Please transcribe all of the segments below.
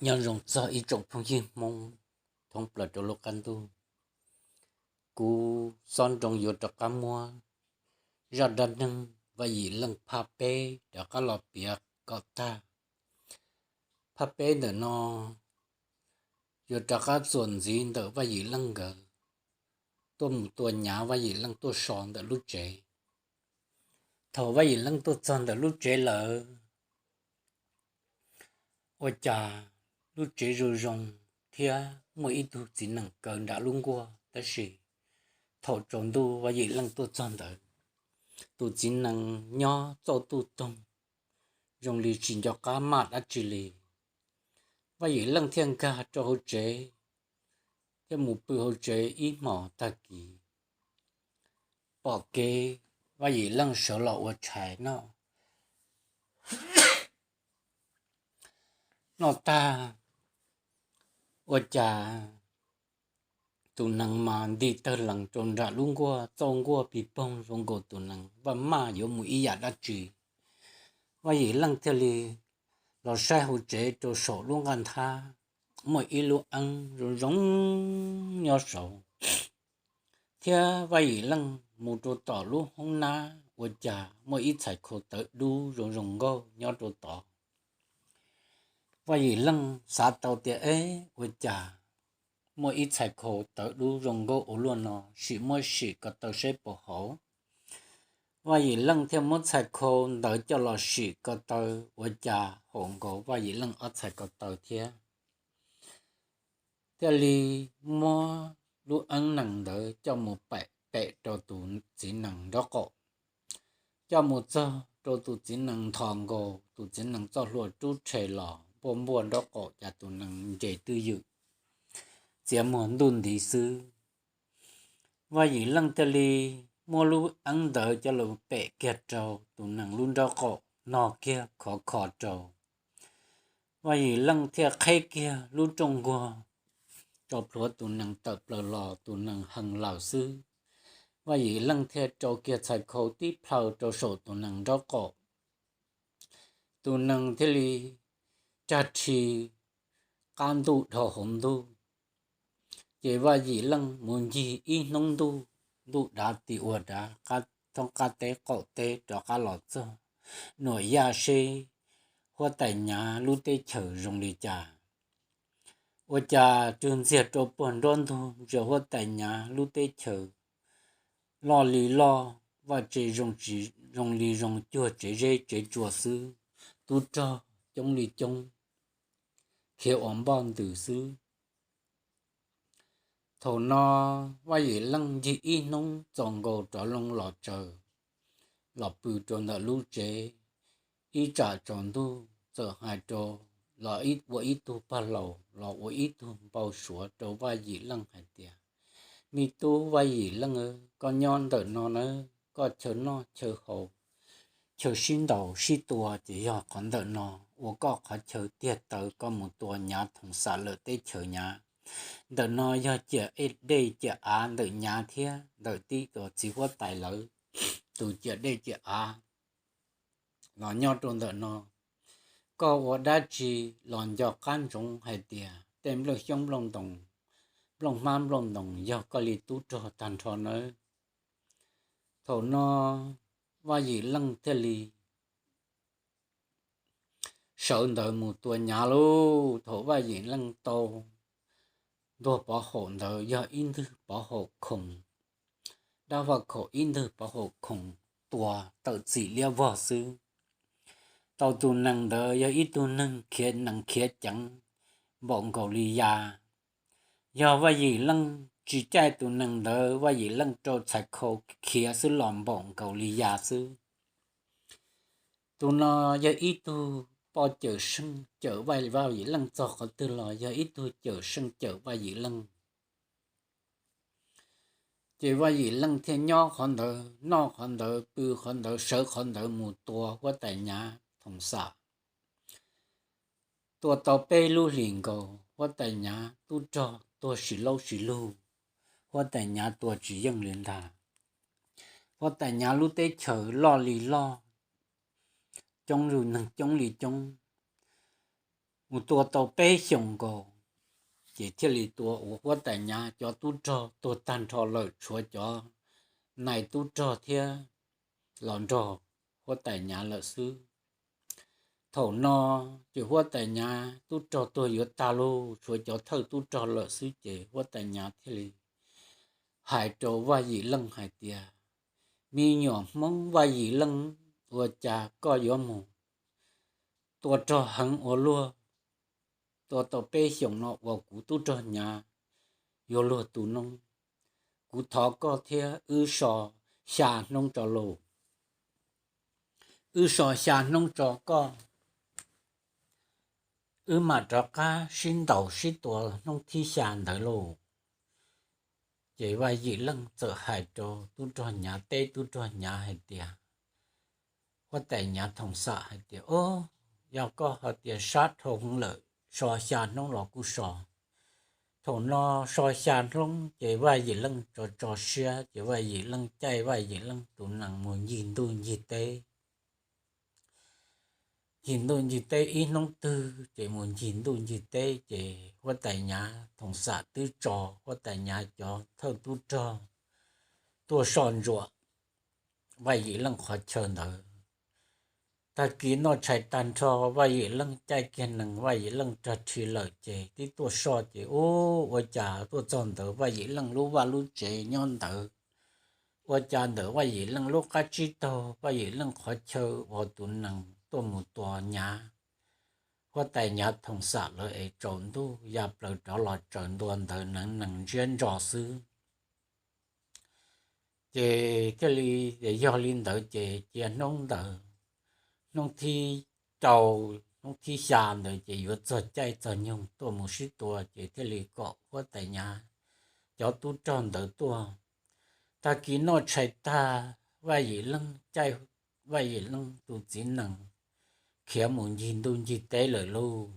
Nyob zoo txog ib tsoom phooj ywg Hmoob thoob plaws rau lub qab ntuj. Kuv Xob Nroo yuav rov qab muab zaj dab neeg Vaj Yim Leej phaj peb rov qab los piav kom tag. Phaj peb ntawm no yuav rov qab txuas ntxiv ntawm Vaj Yim Leej nkawd tuaj mus tua nyav Vaj Yim Leej tuaj so ntawm lub tsev. Thaum Vaj Yim Leej tuaj txog ntawm lub tsev lawm, ua cas lub tsev zoo zoo thiab muaj ib tug txiv nees kaw nram lub nkuaj, tab sis thaum tsaus ntuj Vaj Yim Leej tuaj txog ntawd, tus txiv nees nyob txauj tuj toog, zoo li tsis nco qab maj dab tsi li. Vaj Yim Leej thiaj nkag rau hauv tsev, thiaj mus pw hauv tsev ib hmos tag kis. Pom kev, Vaj Yim Leej sawv los ua tshais noj. Noj tag, ua cas tus nees mas nti tawg lees rau nram lub nkuaj, txauj nkuaj pig poog zoo nkaus tus nees vaj maj yuav mus ib yam dab tsi. Vaj Yim Leej thiaj li los saib hauv tsev rau saum lub nqaj nthab, muaj ib lub eeb zoo zoo nyob saud, thiab Vaj Yim Leej mus rau tom lub hoob nab, ua cas muaj ib txhais khau tawv dub zoo zoo nkauj nyob rau tod. Vaj Yim Leej xav tau tias, eb, ua cas muaj ib txhais khau tawv dub zoo nkauj ua luaj no, sim muab sim ko taw saib puas haum. Vaj Yim Leej thiaj muab txhais khau ntawd coj los sim ko taw, ua cas haum nkaus Vaj Yim Leej ob txhais ko taw thiab. Thiaj li muab lub eeb nees ntawd coj mus pem rau tus txiv nees nraub qaum. Coj mus txog rau tus txiv nees nthos nkaus, tus txiv nees txoj hlua rub rhe los npuaj npuaj nraub qaum, cas tus nees nce twj ywm, txiav muag ntuj nti xwb. Vaj Yim Leej thiaj li muab lub eeb ntawd coj los pem kiag rau tus nees lub nraub qaum, no kiag khov kho rau. Vaj Yim Leej thiaj qheb kiag lub rooj nkuag rau plhuav tus nees tawm plaws los, tus nees heev lawm xwb. Vaj Yim Leej thiaj rau kiag txhais khau tib plhaw rau saum tus nees nraub qaum. Tus nees thiaj li rag rhi qab ntuj dhau hauv ntuj. Ces Vaj Yim Leej mus ncig ib hnub ntuj, ntuj dav tis ua dav, thoob qab teb qaum teb rov qab los txog Nuam Yaj seb huab tais Nyav lub teb chaws zoo li cas. Ua cas rwg ntxiag rau puag nruab ntug ntsia huab tais Nyav lub teb chaws loj li loj, vaj tse zoo li zoo, cuag tsev zeb tsev tsua xwb, tub rog coob li coob, khiav ua npoj ntws xwb. Thaum no Vaj Yim Leej ncig ib hnub txaus nkaus rov loo los tsaws, los pw rau ntawm lub tsev. Ib tsam tsaus ntuj txawm hais rau, los ua ib tug pog laus los ua ib tug npau suav rau Vaj Yim Leej hais tias, me tub Vaj Yim Leej, koj nyob ntawm no nawb, koj chaw noj chaw haus, chaw sib ntaus sib tua ces yog qhov ntawm no, ua koj qhov chaw tiag taw, koj mus tua Nyav Thoom Xam lawm teb chaws Nyav. Ntawm no yog ciam dej ciam av ntawm Nyav thiab ntawm tib tug txiv huab tais lawv tus ciam dej ciam av los nyob rau ntawm no. Koj ua dab tsi los nco qab ntsoov hais tias tej nplooj xyoob nplooj ntoos, nplooj hmab nplooj ntoos yog koj li tub rog tag nrho nawb. Thaum no Vaj Yim Leej thiaj li sawv ntawd mus tua Nyav lauj. Thaum Vaj Yim Leej tau ntuag pov haum ntawd yog ib ntwg pov haum khoom, dab vaj khaum ib ntwg pov haum khoom, tua tawm txim liab vog xwb. Tau tus nees ntawd yog ib tug neeg khiav nees khiav ceev npaum nkaus li ya. Yog Vaj Yim Leej tsis caij tus nees ntawd, Vaj Yim Leej rau txhais khau khiav xwb los npaum nkaus li ya xwb. Tus no yog ib tug poj cawm seej cawm Vaj Yim Leej txog qhov twg los yog ib tug cawm seej cawm Vaj Yim Leej. Ces Vaj Yim Leej thiaj nyob qhov ntawd, noj qhov ntawd, pw qhov ntawd, sawv qhov ntawd mus tua huab tais Nyav Thoom Xam. Tua tau peb lub hlis nkaus, huab tais Nyav tub rog tuag sis laub sis lug, huab tais Nyav tua tsis yeej li ntag. Huab tais Nyav lub teb chaws loj li loj, coob li neeg coob li coob. mus tua tau peb xyoos nkaus, ces thiaj li tua ua huab tais Nyav cov tub rog tuag tag nrho lawm, tshuav cov nais tub rog thiab los nrog huab tais Nyav lawm xwb. Thaum no ces huab tais Nyav tub rog tuag yuav tag lug, tshuav cov thawj tub rog lawm xwb, ces huab tais Nyav thiaj li hais rau Vaj Yim Leej hais tias, Me nyuam Hmoob Vaj Yim Leej, ua cas koj yuav mus tua rog heev ua luaj? Tua tau peb xyoos no uas kuv tub rog Nyav yuav luag tu noob. Kuv thov koj thiab wb so xya hnub tso lauj. Wb so xya hnub tso koj, wb mam rov qab sib ntaus sib tua hnub thib xya ntawd lauj. Ces Vaj Yim Leej txawm hais rau tub rog Nyav, teb tub rog Nyav hais tias, huab tais Nyav Thoom Xam hais tias, Au, yog koj hais tias sab dhau lawm, so xya hnub los kuj so. Thaum no so xya hnub ces Vaj Yim Leej tso tso siab, ces Vaj Yim Leej caij Vaj Yim Leej tus nees mus ncig ntuj ncig teb. Ncig ntuj ncig teb ib hnub twg ces mus ncig ntuj ncig teb, ces huab tais Nyav Thoom Xam twb tso huab tais Nyav cov thawj tub rog tuaj soj ntsuam Vaj Yim Leej qhov chaw ntawd. Tag kis noj tshais tag nrho, Vaj Yim Leej caij kiag nees, Vaj Yim Leej rog rhi lawm, ces tib tuaj soj ces, Ub, ua cas tuaj txog ntawd Vaj Yim Leej lub vaj lub tsev nyob ntawd, ua cas ntawm Vaj Yim Leej lub qab tsib taug, Vaj Yim Leej qhov chaw uas tus nees tuaj mus tua Nyav, huab tais Nyav Thoom Xam lawv es tsaus ntuj ya plaws rov los tsaws ntua ntawd nees nees ntsiab ntso xwb. Ces thiaj li, yog li ntawd ces cia hnub ntawd, hnub thib rau, hnub thib xya ntawd ces yuav txog caij txog nyoog tuaj mus sib tua, ces thiaj li kom huab tais Nyav cov tub rog ntawd tuaj. Tag kis noj tshais tag, Vaj Yim Leej caij Vaj Yim Leej tus txiv nees khiav mus ncig ntuj ncig teb lawm lauj.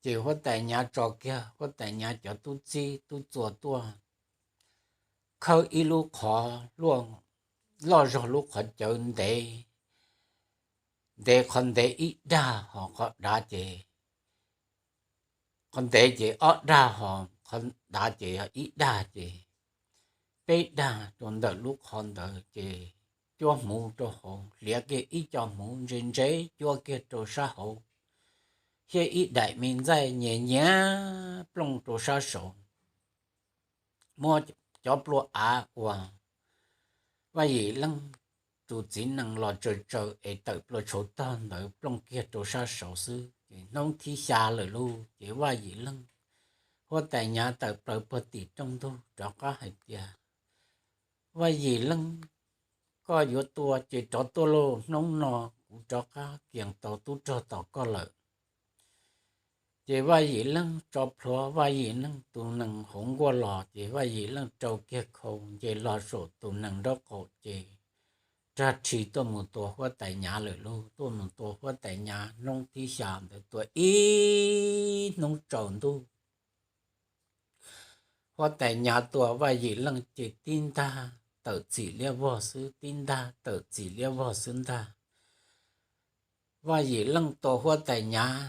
Ces huab tais Nyav tso kiag huab tais Nyav cov tub txib tub txua tuaj khawb ib lub qhov, loj zog lub qhov cawv ntev, ntev qhov ntev ib dag, ho qhov dav ces, qhov ntev ces ob dag, ho qhov dav ces yog ib dag, ces peb dag rau ntawm lub qhov ntawd, ces cuab hmuv rau hauv, hliav kiag ib co hmuv ntse ntse cuab kiag rau sab hauv, thiab ib daim me ntxaij nyias nyias plooj rau sab saud, muab cov plua av uas Vaj Yim Leej tus txiv nees los tsaws tsaws es tawm plua tshauv tog ntawd plooj kiag rau sab saud xwb. Ces hnub thib xya lawm lauj, ces Vaj Yim Leej, huab tais Nyav tawm plaws puag tim rooj ntug rov qab hais tias, Vaj Yim Leej, koj yuav tua ces rov tuaj lauj, hnub no kuv rov qab kias tau tub rog tos koj lawm. Ces Vaj Yim Leej tso plhuav Vaj Yim Leej tus nees hauv nkuaj los, ces Vaj Yim Leej rau kiag khau nce los saum tus nees nraub qaum, ces rag rhi tuaj mus tua huab tais Nyav lawm lauj. Tuaj mus tua huab tais Nyav hnub thib xya ntawd tua ib hnub tsaus ntuj. Huab tais Nyav tua Vaj Yim Leej ces tib ntag tawm txim liab vog xwb, tib ntag tawm txim liab vog xwb ntag. Vaj Yim Leej tua huab tais Nyav,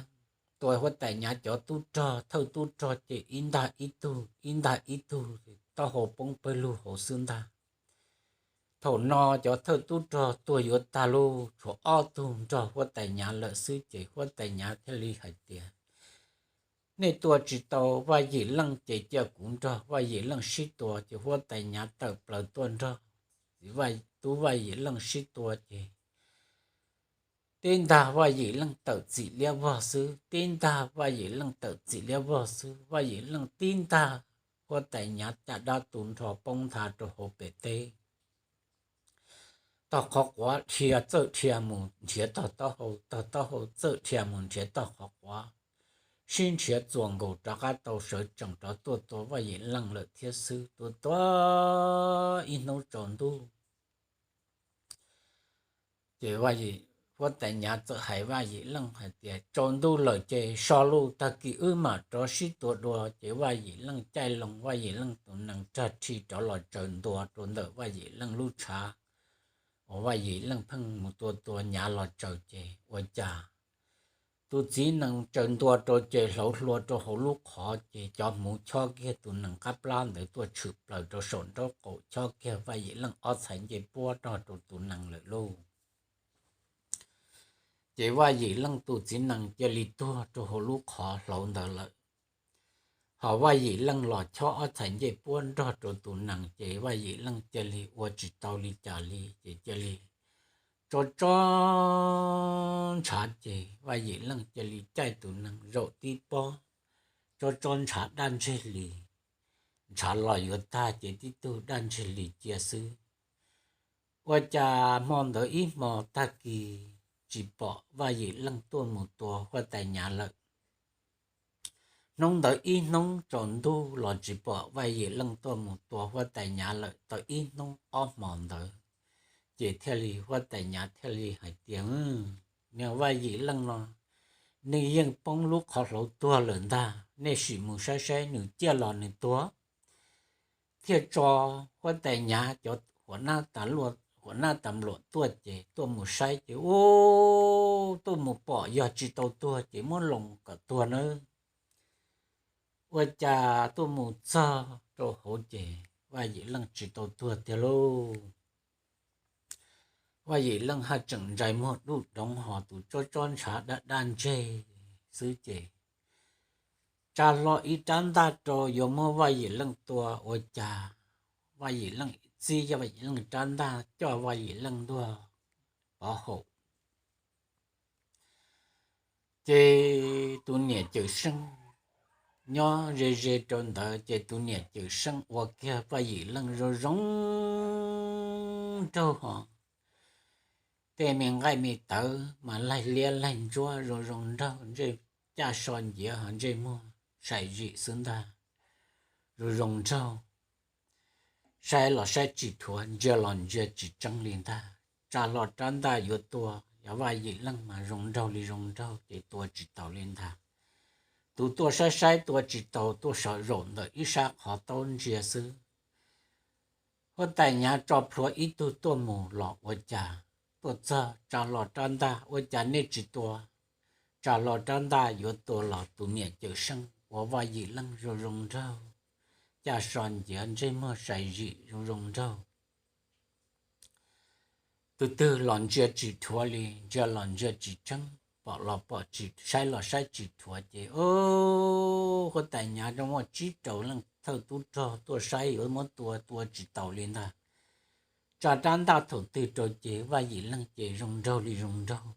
tua huab tais Nyav cov tub rog, thawj tub rog ces ib ntag ib tug, ib ntag ib tug, taub hau poob pawg lug hauv xwb ntag. Thaum no cov thawj tub rog tuag yuav tag lauj, tshuav ob tug nrog huab tais Nyav lawm xwb, ces huab tais Nyav thiaj li hais tias, Nej tua tsis tau Vaj Yim Leej ces cia kuv nrog Vaj Yim Leej sib tua. Ces huab tais Nyav tawm plaws tuaj nrog tub Vaj Yim Leej sib tua ces tib ntag Vaj Yim Leej tawm txim liab vog xwb, tib ntag Vaj Yim Leej tawm txim liab vog xwb, Vaj Yim Leej tib ntag huab tais Nyav caj dab tu nrho poob nthav rau hauv pem teb. Tog qhov quav dhia txawj dhia mus nrhiav tog taub hau, tog taub hau txawj dhia mus nrhiav tog qhov quav, sib nrhiav txuas nkaus rov qab tau sawv tsees rov tuaj tua Vaj Yim Leej lawm thiab xwb. Tua tua ib hnub tsaus ntuj, ces huab tais Nyav txawm hais Vaj Yim Leej hais tias, Tsaus ntuj lawm ces so lauj, tag kis wb mam rov sib tua dua. Ces Vaj Yim Leej caij loo Vaj Yim Leej tus nees rag rhi rov los tsaws ntua rau ntawm Vaj Yim Leej lub tshav uas Vaj Yim Leej pheej mus tua tua Nyav los tsaws, ces ua cas Tus txiv nees tsaws ntua rau ces hlauv hlua rau hauv lub qhov ces cov hmuv chob kiag tus nees qab plab ntawd tuaj tshwm plaws rau saum nraub qaum, chob kiag Vaj Yim Leej ob txhais ncej puab nrog rau tus nees lawm lauj. Ces Vaj Yim Leej tus txiv nees cia li tuag rau hauv lub qhov hlauv ntawd lawm. Ho Vaj Yim Leej los chob ob txhais ncej puab nrog rau tus nees ces Vaj Yim Leej cia li ua tsis tau li cas li ces cia li tso tso ntshav ces Vaj Yim Leej cia li caij tus nees zaum tib pob, tso tso ntshav daj ntseg li. Ntshav los yuav tag ces tib tug daj ntseg li cia xwb. Ua cas hmo ntawd ib hmo tag kis tsis pom Vaj Yim Leej tuaj mus tua huab tais Nyav lawm. Hnub ntawd ib hnub tsaus ntuj los tsis pom Vaj Yim Leej tuaj mus tua huab tais Nyav lawm tau ib hnub ob hmo ntawd. Ces thiaj li huab tais Nyav thiaj li hais tias, Niag Vaj Yim Leej no, nws yeej poob lub qhov hlauv tuag lawm ntag, nej sim mus saib saib nws ciaj los nws tuag. Thiaj tso huab tais Nyav cov huam nab tas luam tuaj ces tuaj mus saib ces, u, tuaj mus pom yog tsis tau tuag ces muab loo kom tuag nawb. Ua cas tuaj mus txog rau hauv ces Vaj Yim Leej tsis tau tuag tiag lauj. Vaj Yim Leej haj tseem ntsais muag dub doov ho tus tsob tsob ntshav daj daj ntseg xwb ces tsa hlo ib rab ntaj rau yuav muab Vaj Yim Leej tua, ua cas Vaj Yim Leej txib Vaj Yim Leej rab ntaj coj Vaj Yim Leej ntua pov haum. Ces tus niam Cawm Seej nyob ze ze rau ntawd ces tus niam Cawm Seej ua kiag Vaj Yim Leej zoo zoo nraug ho tej me nqaij me tawv mas laig liab laig ntsuab zoo zoo nraug, ntsej caj so nciav ho ntsej muag sai zim xwb ntag, zoo zoo nraug. Saib los saib tsis dhuav, ntsia los ntsia tsis tseeb li ntag. Tsa hlo rab ntaj yuav tua yog Vaj Yim Leej mas zoo nraug li zoo nraug ces tua tsis taus li ntag. Tus tuaj saib saib tua tsis taus, tuaj sawv zaum ntawm ib sab qhov taub ntsia xwb. Huab tais Nyav tso plhuav ib tug tuaj mus los ua cas tuaj txog tsa hlo rab ntaj, ua cas nej tsis tua? Tsa hlo rab ntaj yuav tua los tus niam Cawm Seej ua Vaj Yim Leej zoo zoo nraug, caj so nciav ntsej muag sai zim zoo zoo nraug. Tus twg los ntsia tsis dhuav li, ntsia los ntsia tsis tseeb, pom los pom tsis, saib los saib tsis dhuav ces, o, huab tais Nyav zoo muaj tsib rau leej thawj tub rog tuaj saib yuav muab tua, tua tsis taus li ntag. Tsa rab ntaj thaum twg rau ces Vaj Yim Leej ces zoo nraug li zoo nraug,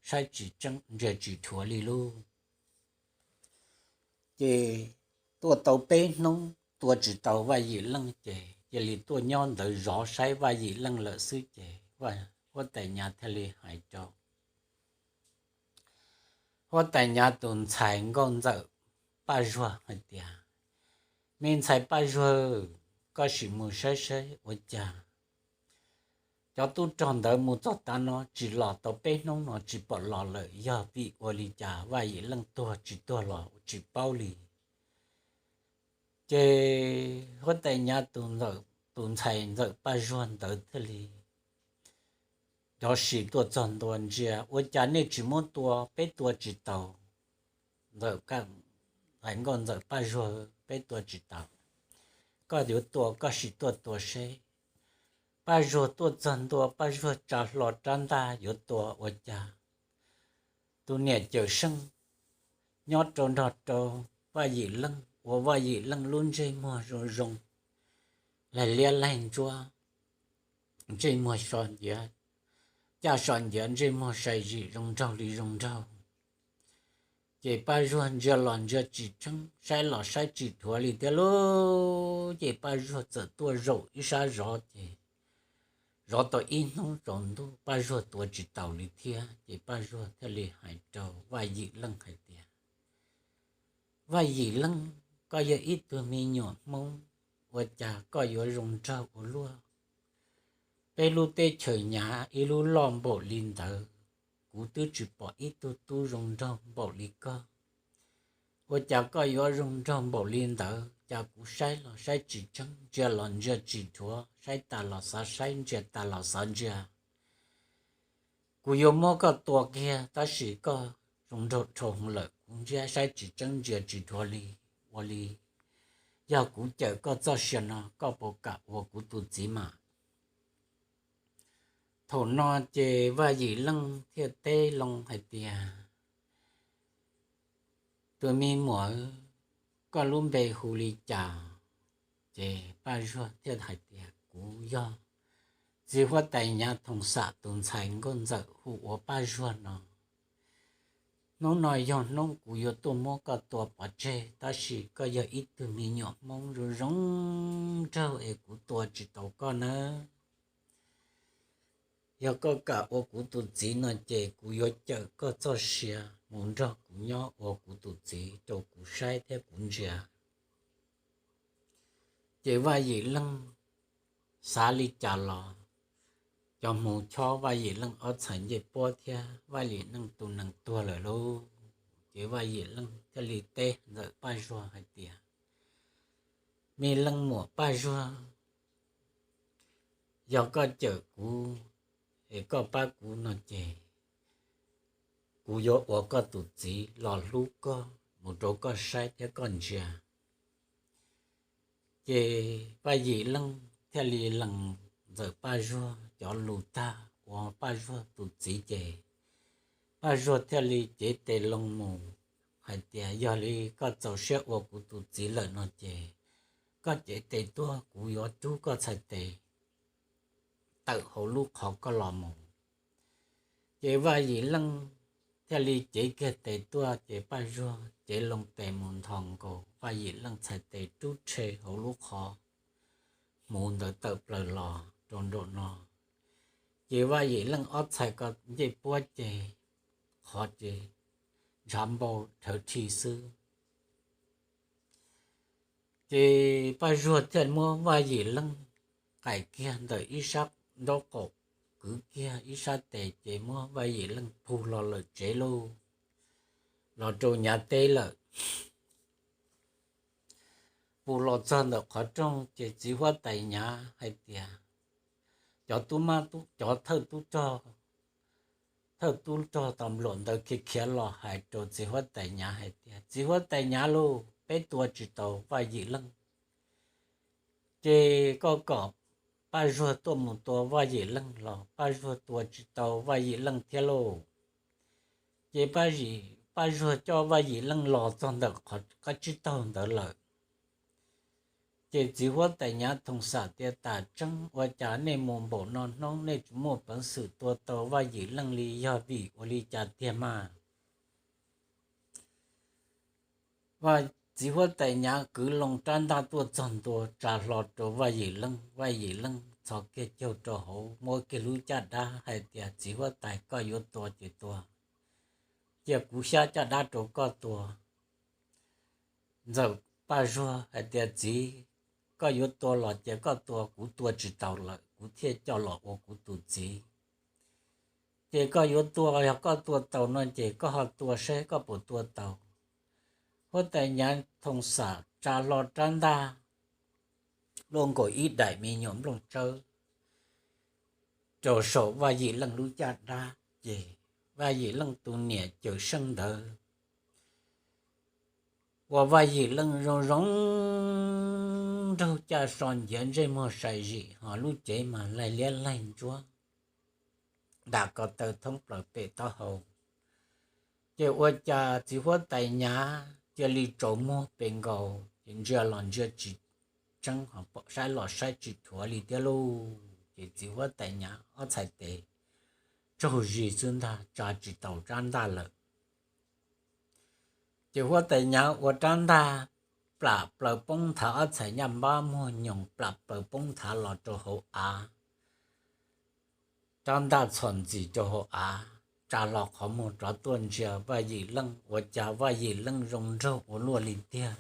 saib tsis tseeb ntsia tsis dhuav li lauj. Ces tuaj tau peb hnub tua tsis tau Vaj Yim Leej ces cia li tuaj nyob ntawd zov saib Vaj Yim Leej lawm xwb ces huab tais Nyav thiaj li hais rau huab tais Nyav tus ntxhais nkauj ntxawm Paj Zuag hais tias, me ntxhais Paj Zuag, koj sim mus saib saib ua cas cov tub rog ntawd mus txog tav no tsis los, tau peb hnub no tsis pom los lawm, yog vim ua li cas Vaj Yim Leej tuag tsis tuag los tsis paub li. Ces huab tais Nyav tus ntxhais ntxawm Paj Zuag ntawd thiaj li rov sim tuaj txog ntua ntsia, ua cas nej tsis muab tua, peb tua tsis taus. Ntxawm, nkauj ntxawm Paj Zuag, peb tua tsis taus. Koj yuav tua koj sim tuaj tua seb. Paj Zuag tuaj txog ntua, Paj Zuag tsa hlo rab ntaj yuav tua ua cas tus niam Cawm Seej nyob rau nrog rau Vaj Yim Leej, ua Vaj Yim Leej lub ntsej muag zoo zoo, laig liab laig ntsuab, ntsej muag so nciav, caj so nciav, ntsej muag sai zim zoo nraug li zoo nraug. Ces Paj Zuag ntsia los ntsia tsis tseeb, saib los saib tsis dhuav li thiab lauj. Ces Paj Zuag txawm tuaj zaum ib sab zov ces zov tau ib hnub tsaus ntuj Paj Zuag tua tsis taus li thiab ces Paj Zuag thiaj li hais rau Vaj Yim Leej hais tias, Vaj Yim Leej, koj yog ib tug me nyuam Hmoob, ua cas koj yuav zoo nraug ua luaj? Peb lub teb chaws Nyav ib lub loj npaum li ntawd, kuv twb tsis pom ib tug tub zoo nraug npaum li koj. Ua cas koj yuav zoo nraug npaum li ntawd? Cas kuv saib los saib tsis tseeb, ntsia los ntsia tsis dhuav, saib tas los xav saib, ntsia tas los xav ntsia. Kuv yuav muab koj tua kiag tab sis koj zoo nraug dhau hwv lawm, kuv ntsia saib tsis tseeb ntsia tsis dhuav li, ua li yog kuv cawm koj txoj sia no koj puas kam ua kuv tus txiv mas? Thaum no ces Vaj Yim Leej thiaj teb Loo hais tias, tus me muam, koj lub npe hu li cas? Ces Paj Zuag thiaj hais tias, kuv yog txiv huab tais Nyav Thoom Xam tus ntxhais nkauj ntxawm hu ua Paj Zuag no. Hnub no yog hnub kuv yuav tuaj muab koj tua pov tseg, tab sis koj yog ib tug me nyuam Hmoob zoo zoo nraug es kuv tua tsis tau koj nawb. Yog koj kam ua kuv tus txiv no ces kuv yuav cawm koj txoj sia mus nrog kuv nyob ua kuv tus txiv rau kuv saib thiab kuv ntsia. Ces Vaj Yim Leej xav li cas los cov hmoov chob Vaj Yim Leej ob txhais ncej puab thiab Vaj Yim Leej tus nees tuag lawm lauj. Ces Vaj Yim Leej thiaj li teb ntxawm Paj Zuag hais tias, me leej muam Paj Zuag, yog koj cawm kuv es koj pab kuv no ces kuv yuav ua koj tus txiv los hlub koj mus rau koj saib thiab koj ntsia. Ces Vaj Yim Leej thiaj li lees ntxawm Paj Zuag cov lus tag ua Paj Zuag tus txiv ces Paj Zuag thiaj li cev tes Loo mus hais tias, yog li koj txaus siab ua kuv tus txiv lawm no ces koj cev tes tuaj, kuv yuav rub koj txhais tes tawm hauv lub qhov koj los mus. Ces Vaj Yim Leej thiaj li cev kiag tes tuaj ces Paj Zuag cev Loo tes mus nthos nkaus Vaj Yim Leej txhais tes rub rhe hauv lub qhov hmuv ntawd tawm plaws los rau nraum no. Ces Vaj Yim Leej ob txhais ko ncej puab ces qhov ces ntshav npau dhawv rhi xwb. Ces Paj Zuag thiaj muab Vaj Yim Leej qais kiag ntawm ib sab nraub qaum, kwv kiag ib sab tes ces muab Vaj Yim Leej pug los lawm tsev lauj, los rau Nyav teb lawm. Pug los txog ntawm qhov rooj ces txiv huab tais Nyav hais tias, cov tub mab, cov thawj tub rog, thawj tub rog tas npluam ntawd khiav khiav los hais rau txiv huab tais Nyav hais tias, txiv huab tais Nyav lauj, peb tua tsis tau Vaj Yim Leej, ces koj kom Paj Zuag tuaj mus tua Vaj Yim Leej los Paj Zuag tua tsis tau Vaj Yim Leej thiab lauj. Ces Paj Zuag coj Vaj Yim Leej los txog ntawm qhov qab tsib taug ntawd lawm. Ces txiv huab tais Nyav Thoom Xam tias, tam tseeb ua cas nej mus npaum no hnub nej tsis muaj peev xwm tua tau Vaj Yim Leej li, yog vim ua li cas tiag mas? Txiv huab tais Nyav kwv Loo rab ntaj tuaj txog ntua tsa hlo rau Vaj Yim Leej, Vaj Yim Leej txhos kiag caug rau hauv, muab kiag lub caj dab hais tias, txiv huab tais, koj yuav tua ces tua, cia kuv xyab caj dab rau koj tua. Ntxawm Paj Zuag hais tias, txiv, koj yuav tua los cia koj tua, kuv tua tsis taus lawm kuv thiaj coj los ua kuv tus txiv. Ces koj yuav tua, yog koj tua tau no ces koj ho tua saib koj puas tua tau. Huab tais Nyav Thoom Xam tsa hlo rab ntaj luaj nkaus ib daim me nyuam nplooj tsawb rau saum Vaj Yim Leej lub caj dab, ces Vaj Yim Leej tus niam Cawm Seej ntawd ua Vaj Yim Leej zoo zoo nraug, caj so nciav, ntsej muag sai zim, ho lub cev mas laig liab laig ntsuab, nram ko taw thoob plaws pem taub hau. Ces ua cas txiv huab tais Nyav cia li tsaus muag pes nkaus, ces ntsia los ntsia tsis tseeb, saib los saib tsis dhuav li thiab lauj. Ces txiv huab tais Nyav ob txhais tes tsaug zis xwb ntag, tsa tsis taus rab ntaj lawm. Ces huab tais Nyav ua rab ntaj plam plaws poob nthav, ob txhais nyaj npab muag nyoos plam plaws poob nthav los rau hauv av. Rab ntaj txhos ntxis rau hauv av, tsa hlo qhov muag rov tuaj ntsia Vaj Yim Leej, ua cas Vaj Yim Leej zoo nraug ua luaj li tiag.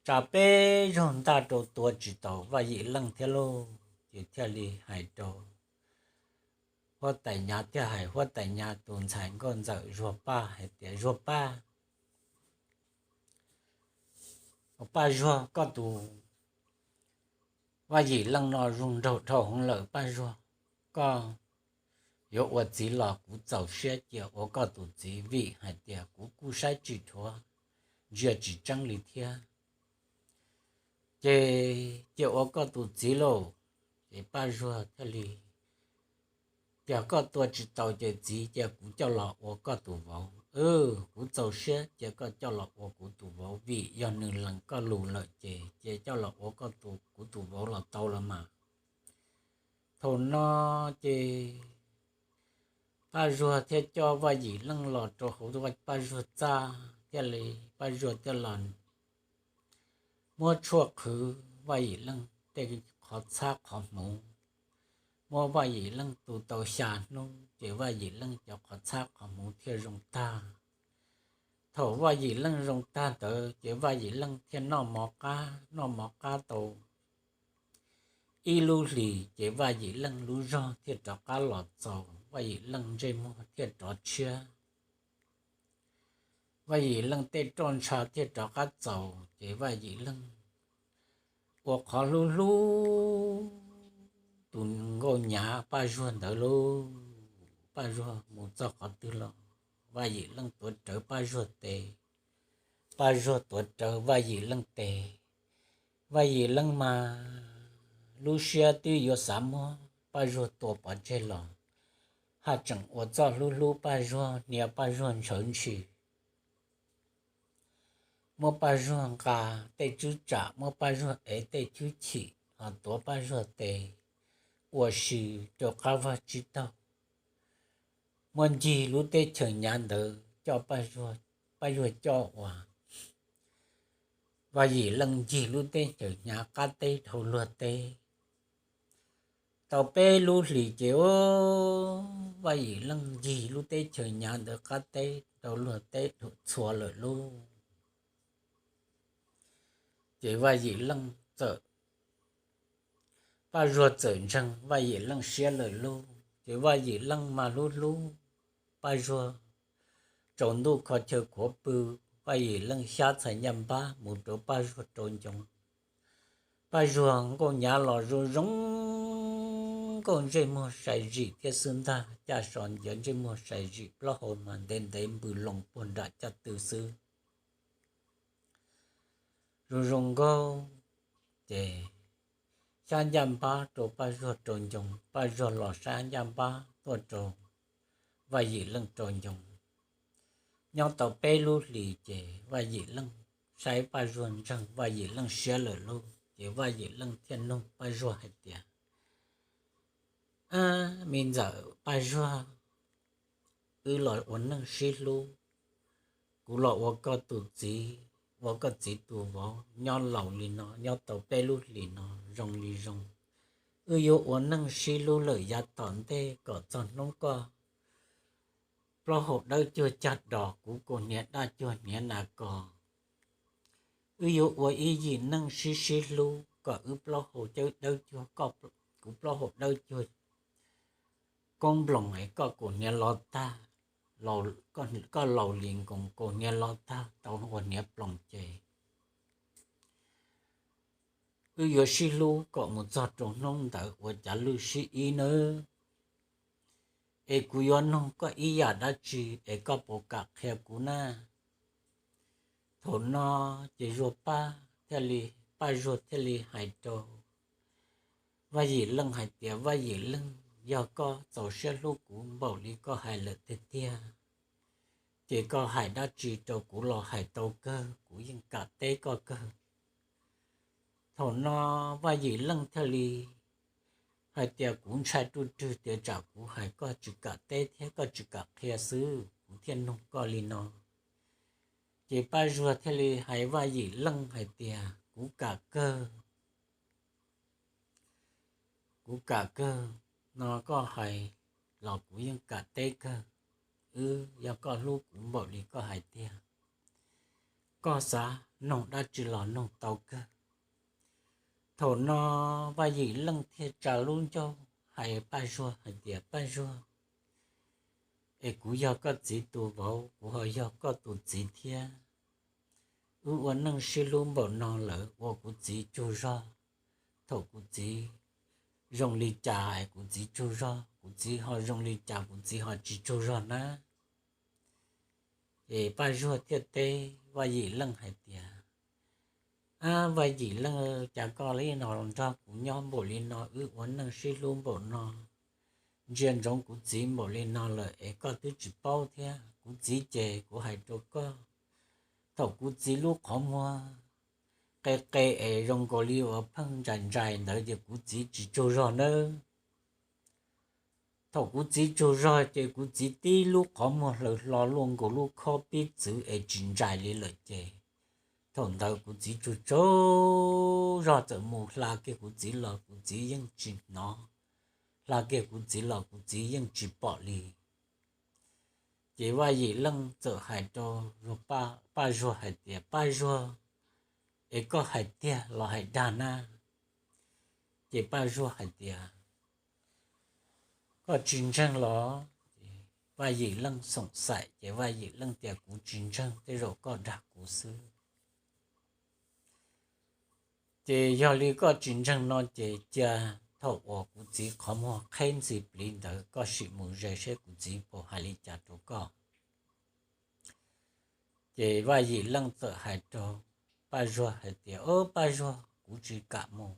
Tsa peb zaug ntaj rau tua tsis taus Vaj Yim Leej thiab lauj. Ces thiaj li hais rau huab tais Nyav, thiaj hais huab tais Nyav tus ntxhais nkauj ntxawm Zuag Paj hais tias, Zuag Paj, Paj Zuag, koj tus Vaj Yim Leej no zoo nraug dhau hwv lawm Paj Zuag. Koj yuav ua txiv los kuv txaus siab cia ua koj tus txiv vim hais tias kuv kuj saib tsis dhuav, ntsia tsis tseeb li thiab. Ces cia ua koj tus txiv lauj. Ces Paj Zuag thiaj li, Yog koj tua tsis tau ces txiv cia kuv coj los ua koj tus vauv. Kuv txaus siab cia koj coj los ua kuv tus vauv vim yog nws lees koj lus lawm ces cia coj los ua kuv tus vauv los tau los mas. Thaum no ces Paj Zuag thiaj coj Vaj Yim Leej los rau hauv Paj Zuag txaj thiaj li, Paj Zuag thiaj los muab tshuaj qhwv Vaj Yim Leej tej qhov txhab qhov hmuv, muab Vaj Yim Leej tu tau xya hnub ces Vaj Yim Leej cov qhov txhab qhov hmuv thiaj zoo tag. Thaum Vaj Yim Leej zoo tag ntawd ces Vaj Yim Leej thiaj noj mov qab, noj mov qab tau ib lub hlis ces Vaj Yim Leej lub zog thiaj rov qab los txaus, Vaj Yim Leej ntsej muag thiaj rov tshiab, Vaj Yim Leej tej roj ntsha thiaj rov qab txaus ces Vaj Yim Leej ua qhov hlub hlub tus nkauj nyav Paj Zuag ntawd lauj. Paj Zuag mus txog qhov twg los Vaj Yim Leej tuav rawv Paj Zuag tes, Paj Zuag tuav rawv Vaj Yim Leej tes. Vaj Yim Leej mas lub siab twb yuav xav muab Paj Zuag tua pov tseg los haj tseem ua txoj hlub hlub Paj Zuag, hnia Paj Zuag ntshaw ntshis, muab Paj Zuag nqa tej tswb tsam, muab Paj Zuag ev tej chwb chim, ho tuav Paj Zuag tes ua si rau qab vag tsib taug, muab ncig lub teb chaws nyav ntawd coj Paj Zuag coj ua Vaj Yim Leej ncig lub teb chaws nyav qab teb dhau luag teb. Tau peb lub hlis ces Vaj Yim Leej ncig lub teb chaws nyav ntawd qab teb dhau luag teb txhua lawm lauj. Ces Vaj Yim Leej txawm, Paj Zuag txawm ntseeg Vaj Yim Leej siab lawm lauj. Ces Vaj Yim Leej mas hlub hlub Paj Zuag, tsaus ntuj kho chaw khuav pw, Vaj Yim Leej xyab txhais ncaj npab mus rau Paj Zuag rau ncoo. Paj Zuag nkauj nyav los zoo zoo nkauj, ntsej muag sai zim thiab xwb ntag, caj so nciav ntsej muag sai zim, plaub hau mas ntev ntev npws loo puag nram caj tw xwb. Zoo zoo nkauj ces xyab ncaj npab rau Paj Zuag rau ncoo, Paj Zuag los xyab ncaj npab tuaj rau Vaj Yim Leej rau ncoo. Nyob tau peb lub hlis ces Vaj Yim Leej saib Paj Zuag ntseeg Vaj Yim Leej siab lawm lauj, ces Vaj Yim Leej thiaj nug Paj Zuag hais tias, Ab, me ntxawm Paj Zuag, wb los ua neej sib hlub, kuv los ua koj tus txiv, ua koj txiv tus vauv nyob laus li no, nyob tau peb lub hlis no zoo li zoo. Wb yuav ua neej sib hlub lawm yav tom ntej kom txog hnub koj plaub hau dawb cuag cag dos, kuv kaus hniav daj cuag hniav nas kos. Wb yuav ua ib yim neej sib sib hlub kom wb plaub hau cawb dawb cuag, kuv plaub hau dawb cuag koob nploos es koj kaus hniav lov tag, koj laus li nkoos kaus hniav lov tag tau ua hniav ploos ces wb yuav sib hlub kom mus txog rau hnub ntawd ua cav lwj sib ib nawb. Es kuv yuav nug koj ib yam dab tsi es koj puas kam qhia kuv na? Thaum no ces Zuag Paj thiaj li, Paj Zuag thiaj li hais rau Vaj Yim Leej hais tias, Vaj Yim Leej, yog koj txaus siab hlub kuv npaum li koj hais lawm tiag tiag, ces koj hais dab tsi rau kuv los hais tau kawg, kuv yeej kam teb koj kawg. Thaum no Vaj Yim Leej thiaj li hais tias, Kuv ntshai ruaj rwg tias tsam kuv hais koj tsis kam teb thiab koj tsis kam qhia xwb, kuv thiaj nug koj li no. Ces Paj Zuag thiaj li hais Vaj Yim Leej hais tias, Kuv kam kawg, kuv kam kawg no koj hais los kuv yeej kam teb kawg. Wb, yog koj hlub kuv npaum li koj hais tiag, koj xav nug dab tsi los nug tau kawg. Thaum no Vaj Yim Leej thiaj tsa lub ncauj hais Paj Zuag hais tias, Paj Zuag, es kuv yog koj txiv tus vauv, kuv ho yog koj tus txiv thiab. Wb ua neej sib hlub npaum no lawm ua kuv txiv tsug zog. Thaum kuv txiv zoo li cas es kuv txiv tsug zog, kuv txiv ho zoo li cas kuv txiv ho tsis tsaug zog na? Ces Paj Zuag thiaj teb Vaj Yim Leej hais tias, Ab, Vaj Yim Leej, cas koj li no los nrog kuv nyob npaum li no, wb ua neej sib hlub npaum no, ntsia ntsoov kuv txiv npaum li no lawm es koj twb tsis paub thiab. Kuv txiv ces kuv hais rau koj, thaum kuv txiv lub qhov muag qe qe es zoo nkaus li uas pheej ntsais ntsais ntawd ces kuv txiv tsis tsaug zog nawb. Thaum kuv txiv tsaug zog ces kuv txiv tib lub qhov muag hlaws hlo luaj nkaus lub khob pib txwv es tsis ntsais li lawm ces thaum ntawd kuv txiv tsaug tsaug zog, txawm mus hla kiag kuv txiv los kuv txiv yeej tsis hnov, hla kiag kuv txiv los kuv txiv yeej tsis pom li. Ces Vaj Yim Leej txawm hais rau Paj Zuag hais tias, Paj Zuag, es koj hais tiag los hais dag na? Ces Paj Zuag hais tias, Koj tsis ntseeg los? Vaj Yim Leej xoom xaim ces Vaj Yim Leej tias, Kuv tsis ntseeg, tej zaum koj dag kuv xwb. Ces yog li koj tsis ntseeg no ces cia thaum uas kuv txiv qhov muag qheb ntxi pliv ntawd koj sim mus ze seb kuv txiv puas hais li cas rau koj. Ces Vaj Yim Leej txawm hais rau Paj Zuag hais tias, Ob, Paj Zuag, kuv tsis kam mus,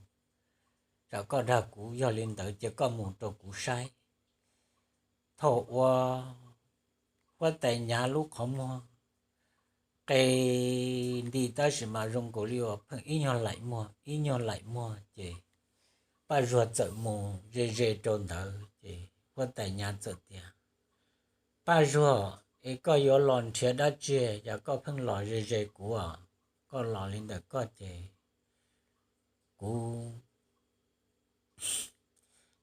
tsam koj dag kuv, yog li ntawd cia koj mus rau kuv saib. Thaum uas huab tais Nyav lub qhov muag qe nti tab sis mas zoo nkaus li uas pheej ib nyuag laim muag ib nyuag laim muag ces Paj Zuag txawm mus ze ze rau ntawd ces huab tais Nyav txawm tias, Paj Zuag, es koj yuav los nrhiav dab tsi? Yog koj pheej los ze ze kuv os, koj los li ntawm koj ces kuv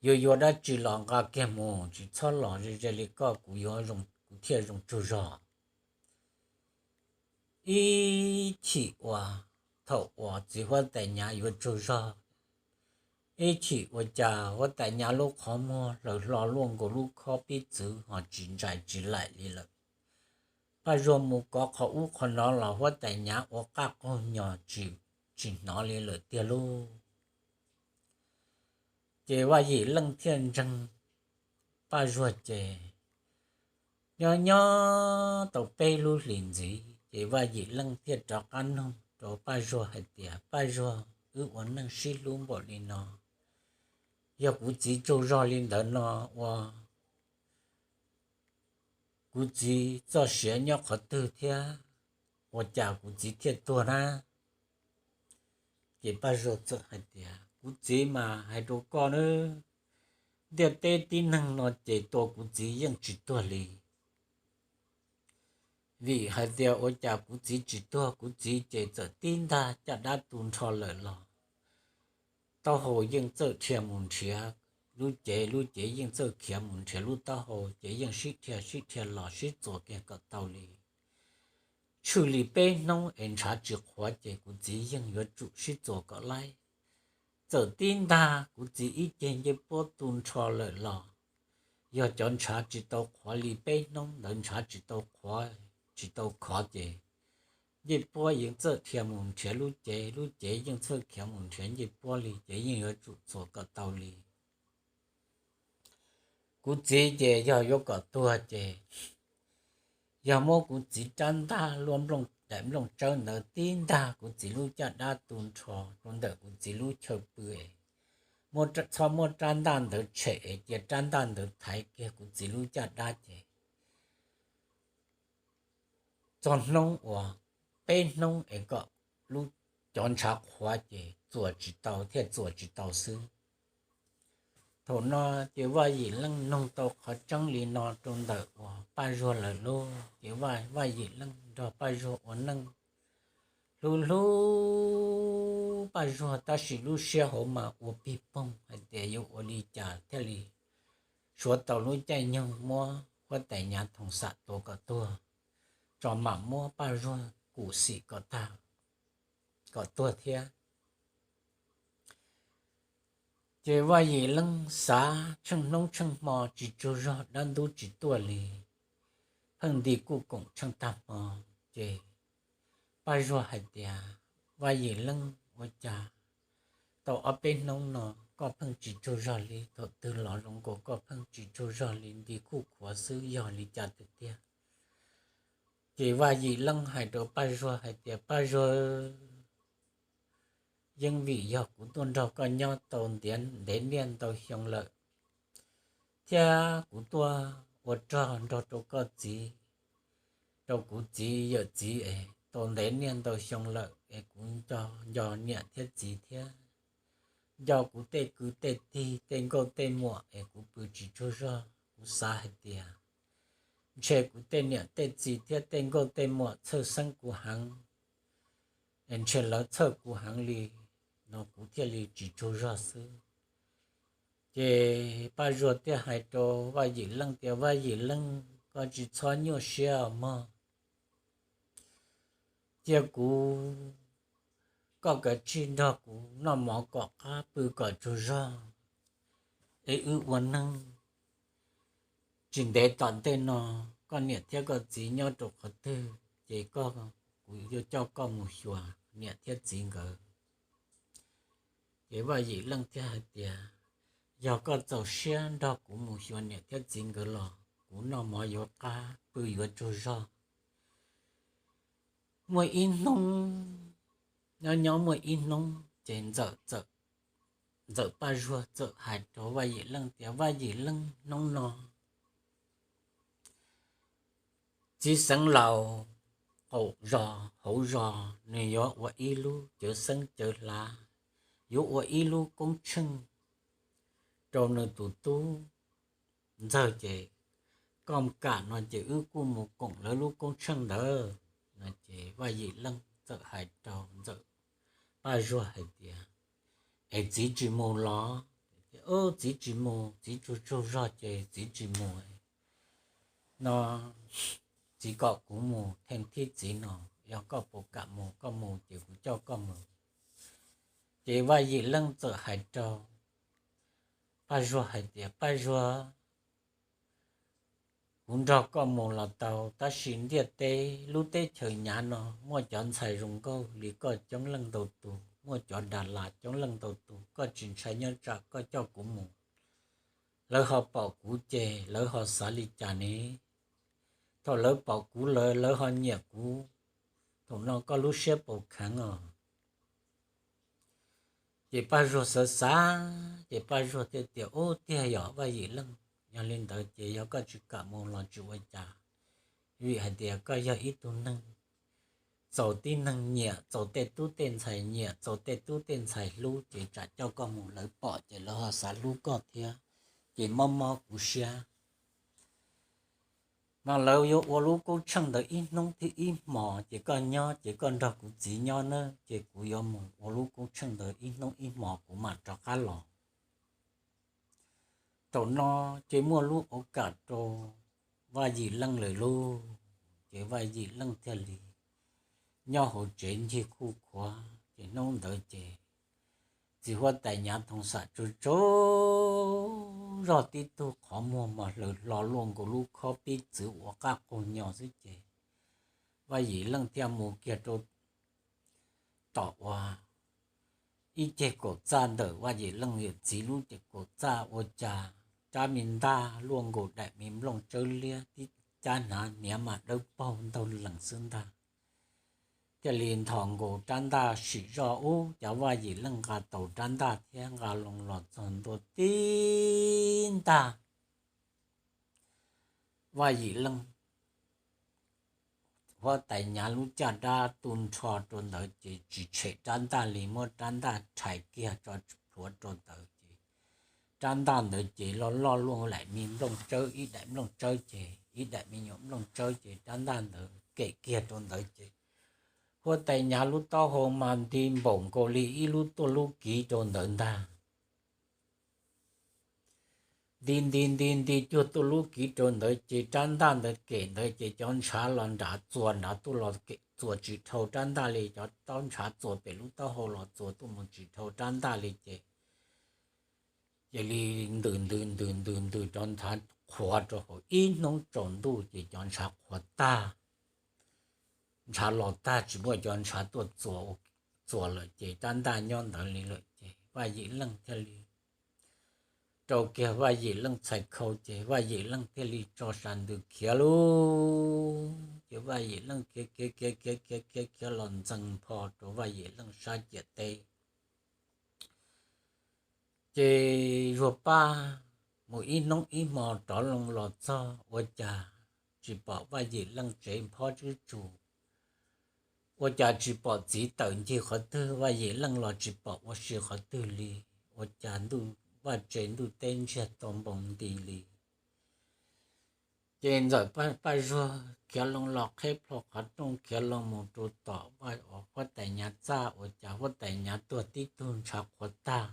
yuav yuav dab tsi los nqa kiag mus, tsis txhob los ze ze li koj, kuv yuav, kuv thiaj zoo tsaug zog. Ib chim uas thaum uas txiv huab tais Nyav yuav tsaug zog, ib chim ua cas huab tais Nyav lub qhov muag hlaws hlo luaj nkaus lub khob pib txwv ho tsis ntsais tsis laim li lawm. Paj Zuag mus kov qhov ub qhov no los huab tais Nyav ua qaj qaug nyos tsis, tsis hnov li lawm tiag lauj. Ces Vaj Yim Leej thiaj ntseeg Paj Zuag ces nyob nyob tau peb lub hlis ntxiv ces Vaj Yim Leej thiaj rov qab nug rau Paj Zuag hais tias, Paj Zuag, wb ua neej sib hlub npaum li no, yog kuv txiv tsaug zog li ntawd no ua kuv txiv txoj sia nyob qhov twg thiab, ua cas kuv txiv thiaj tuag na? Ces Paj Zuag txawm hais tias, Kuv txiv mas hais rau koj nawb, ntiaj teb tib neeg no ces tua kuv txiv yeej tsis tuag li. Vim hais tias ua cas kuv txiv tsis tuag, kuv txiv ces txawm tib ntag caj dab tu nrho lawm los taub hau yeej txawj dhia mus nrhiav lub cev, lub cev yeej txawj khiav mus nrhiav lub taub hau, ces yeej sib dhia sib dhia los sib txuas kiag kom tau li. Tshwj li peb hnub es ntshav tsis qhuav ces kuv txiv yeej yuav tsum sib txuas kom laib. Txawm tib ntag kuv txiv ib ceg ncej puab tu nrho lawm los, yog cov ntshav tsis tau qhuav li peb hnub ntawd, ntshav tsis tau qhuav, tsis tau khov ces ncej puab yeej txawj dhia mus nrhiav lub cev, lub cev yeej txawj khiav mus nrhiav ncej puab li, ces yeej yuav tsum txuas kom tau li. Kuv txiv ces yog yuav kom tuag ces yog muab kuv txiv rab ntaj luaj nplooj daim nplooj tsawb ntawd tib ntag kuv txiv lub caj dab tu nrho rau ntawm kuv txiv lub chaw pw es, txhob muab rab ntaj ntawd tshem es cia rab ntaj ntawd thaiv kiag kuv txiv lub caj dab ces txog hnub uas peb hnub es kom lub, cov ntshav qhuav ces txuas tsis tau thiaj txuas tsis tau xwb. Thaum no ces Vaj Yim Leej nug tau qhov tseeb li no rau ntawm uas Paj Zuag lawv lauj, ces Vaj Yim Leej nrog Paj Zuag ua neej hlub hlub Paj Zuag tab sis lub siab hauv mas ua pig poog hais tias yuav ua li cas thiaj li suav tau lub caij nyoog muab huab tais Nyav Thoom Xam tua kom tuag, tso mam muab Paj Zuag kum xim kom tag, kom tuag thiab. Ces Vaj Yim Leej xav tsheej hnub tsheej hmo tsis tsaug zog, dab ntub tsis tuaj li, pheej nti kuj koom tsheej tag hmo. Ces Paj Zuag hais tias, Vaj Yim Leej, ua cas tau ob peb hnub no koj pheej tsis tsaug zog li, thaum twg los zoo nkaus koj pheej tsis tsaug zog li, nti khuj khuav xwb, yog li cas tiag tiag? Ces Vaj Yim Leej hais rau Paj Zuag hais tias, Paj Zuag, yeej vim yog kuv tuaj nrog koj nyob tau ntev niaj ntau xyoo lawm, thiab kuv tuaj ua rog nrog rau koj txiv, rau kuv txiv yawm txiv es tau ntev niaj ntau xyoo lawm, es kuv nco nco niam thiab txiv thiab, nco kuv tej kwv tej tij, tej nkauj tej muam, es kuv pw tsis tsaug zog. Kuv xav hais tias ntshe kuv tej niam tej txiv thiab tej nkauj tej muam txhawj xeeb kuv heev, es ntshe lawv txhawj kuv heev li no kuv thiaj li tsis tsaug zog xwb. Ces Paj Zuag thiaj hais rau Vaj Yim Leej tias, Vaj Yim Leej, koj tsis txhob nyuaj siab mog. Cia kuv, koj kav tsij nrog kuv noj mov kom qab, pw kom tsaug zog, es wb ua neej. Tsis ntev tom ntej no, koj niam thiab koj txiv nyob rau qhov twg, ces kuv yuav coj koj mus xyuas niam thiab txiv nkawd. Ces Vaj Yim Leej thiaj hais tias, Yog koj txaus siab nrog kuv mus xyuas niam thiab txiv nkawd los kuv noj mov yuav qab, pw yuav tsaug zog. Muaj ib hnub, nyob nyob muaj ib hnub ces Ntxawm, Ntxawm Paj Zuag txawm hais rau Vaj Yim Leej tias, Vaj Yim Leej, hnub no txiv xeev laus qaum zos hauv zos nws yuav ua ib lub cawv xeeb cawv hlav, yuav ua ib lub koob tsheej rau nws tus tub ntxawg, ces koj kam no ces wb kuj mus koom lawv lub koob tsheej ntawd. Ces Vaj Yim Leej txawm hais rau Ntxawm Paj Zuag hais tias, Es txiv tsis mus los? Txiv tsis mus, txiv tsaug tsaug zog ces txiv tsis mus no. Txiv kom kuv mus theej thib txiv no, yog koj puas kam mus koj mus ces kuv coj koj mus. Ces Vaj Yim Leej txawm hais rau Paj Zuag hais tias, Paj Zuag, kuv nrog koj mus los tau, tab sis ntiaj teb lub teb chaws nyav no muaj cov ntxhais zoo nkauj li koj coob leej ntau tus, muaj cov Das Las coob leej ntau tus, koj tsis ntshai nyob tsam koj coj kuv mus, lawv ho pom kuv ces lawv ho xav li cas ne? Thaum lawv pom kuv lawm lawv ho nyiam kuv, thaum no koj lub siab puas kheev os? Ces Paj Zuag xav xav ces Paj Zuag thiaj tias, Ub, tiag yom Vaj Yim Leej, yog li ntawd ces yog koj tsis kam mus los tsis ua cas, vim hais tias koj yog ib tug neeg txaus tib neeg nyiam, txaus tej tub tej ntxhais nyiam, txaus tej tub tej ntxhais hlub, ces tsam coj koj mus lawv pom ces lawv ho xav hlub koj thiab, ces mob mob kuv siab. Mas lawv yuav ua lub koob tsheej ntawd ib hnub thiab ib hmos, ces koj nyob ces koj nrog kuv txiv nyob nawb, ces kuv yuav mus ua lub koob tsheej ntawd ib hnub ib hmos kuv mam rov qab los. Thaum no ces muaj lub ua kam rau Vaj Yim Leej lawm lauj. Ces Vaj Yim Leej thiaj li nyob hauv tsev ncig khuj khuav, ces hnub ntawd ces txiv huab tais Nyav Thoo Xam tsaug tsaug zog tib tug qhov muag mos hlaws hlo luaj nkaus lub khob pib txwv ua qab qaug nyo xwb ces Vaj Yim Leej thiaj mus kiag rau tom uas ib ceg kaum txaj ntawm Vaj Yim Leej yawm txiv lub ceg kaum txaj ua cas rab me ntaj luaj nkaus daim me nplooj tsawb liab, tib cab hnav hniav mas dawb paug ntaug lees xwb ntag. Thiaj li nthos nkaus rab ntaj sim zoj ub, cas Vaj Yim Leej nqa taus rab ntaj thiab nqa loo los txog ntua tib ntag. Vaj Yim Leej huab tais Nyav lub caj dab tu nrho rau ntawd ces tsis tshem rab ntaj li, muab rab ntaj rhais kiag tso plhuav rau ntawd ces rab ntaj ntawd ces loj loj luaj daim me nplooj tsawb, ib daim nplooj tsawb ces ib daim me nyuam nplooj tsawb ces rab ntaj ntawd kem kiag rau ntawd ces huab tais Nyav lub taub hau mas nti npaum nkaus li ib lub tuaj lub kiv rau ntawd ntag. Nti nti nti nti cuag tuaj lub kiv rau ntawd ces rab ntaj ntawd kem ntawd ces cov ntshav los nrad txuas nrad tuaj los txuas tsis dhau rab ntaj li, cov taub ntshav txuas pem lub taub hau los txuas tuaj mus tsis dhau rab ntaj li ces cia li ntws ntws ntws ntws ntws rov ntshav qhuav rau hauv ib hnub tsaus ntuj ces cov ntshav qhuav tag, ntshav los tag tsis muaj cov ntshav tuaj txuas lawm ces rab ntaj nyob ntawd li lawm ces Vaj Yim Leej thiaj li rau kiag Vaj Yim Leej txhais khau ces Vaj Yim Leej thiaj li tso sas ntws khiav lauj. Ces Vaj Yim Leej khiav khiav khiav khiav khiav khiav khiav los ntxees npho rau Vaj Yim Leej sab ciam teb. Ces Zuag Paj mus ib hnub ib hmo rov loo los txog ua cas tsis pom Vaj Yim Leej tsev nphob tswb tsuas, ua cas tsis pom txiv tawm ncig qhov twg, Vaj Yim Leej los tsis pom ua si qhov twg li, ua cas ntuj vaj tse ntuj teb ntsiag to npoo nti li. Ces Ntxawm Paj Zuag khiav loo los qheb plho qhov rooj khiav loo mus rau tom huab tais Nyav txaj ua cas huab tais Nyav tuag tib tug ntshav qhuav tag,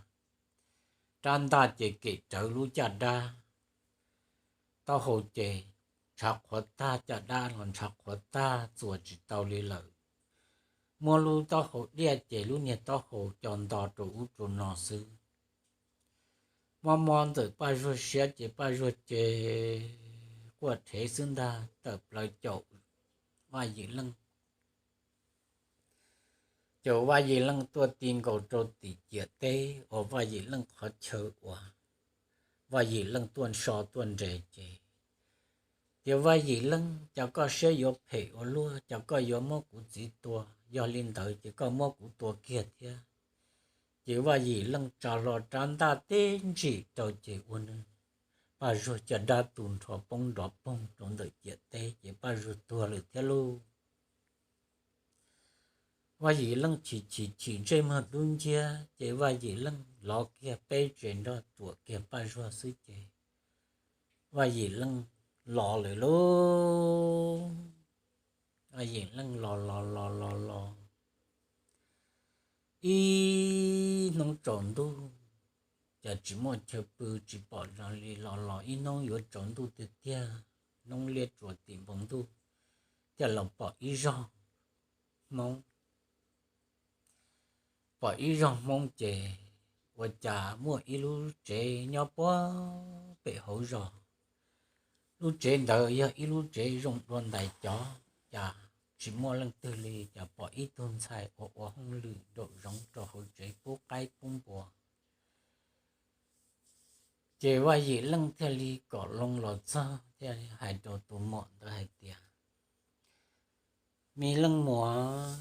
rab ntaj ces kem rawv lub caj dab, taub hau ces ntshav qhuav tag, caj dab los ntshav qhuav tag txuas tsis tau li lawm. Muab lub taub hau diaj ces lub niag taub hau co nto rau ub rau no xwb. Mob mob Ntxawm Paj Zuag siab ces Paj Zuag ces quaj rhev xwb ntag, tawm plaws caum Vaj Yim Leej. Caum Vaj Yim Leej tuaj ti nkaus rau tim ciam teb uas Vaj Yim Leej qhov chaw uas Vaj Yim Leej tuaj so tuaj nres ces tias, Vaj Yim Leej, cas koj siab yuav phem ua luaj, cas koj yuav muab kuv txiv tua, yog li ntawd ces koj muab kuv tua kiag thiab. Ces Vaj Yim Leej tsa hlo rab ntaj tib ntsim rau ces ua nws Paj Zuag caj dab tu nrho poob nrov poog rau ntawm ciam teb ces Paj Zuag tuag lawm thiab lauj. Vaj Yim Leej chim chim chim ntsej muag dub nciab ces Vaj Yim Leej lov kiag peb tsev nroj tsuam kiag Paj Zuag xwb ces Vaj Yim Leej los lawm lauj. Vaj Yim Leej los los los los los ib hnub tsaus ntuj, cas tsis muaj chaw pw tsis pom zoo li, los los ib hnub yuav tsaus ntuj tiag tiag, hnub liab tsuas tim npoo ntuj, thiaj los pom ib zog Hmoob. Pom ib zog Hmoob ces ua cas muaj ib lub tsev nyob puag pem hauv zos. Lub tsev ntawd yog ib lub tsev zoo dua ntais cov, cas tsis muaj leej twg li, cas pom ib tug ntxhais ua ua hauj lwm nraum zoov rau hauv tsev pub qaib pub npua. Ces Vaj Yim Leej thiaj li kom loo los txog thiaj li hais rau tus muam ntawd hais tias, Me leej muam,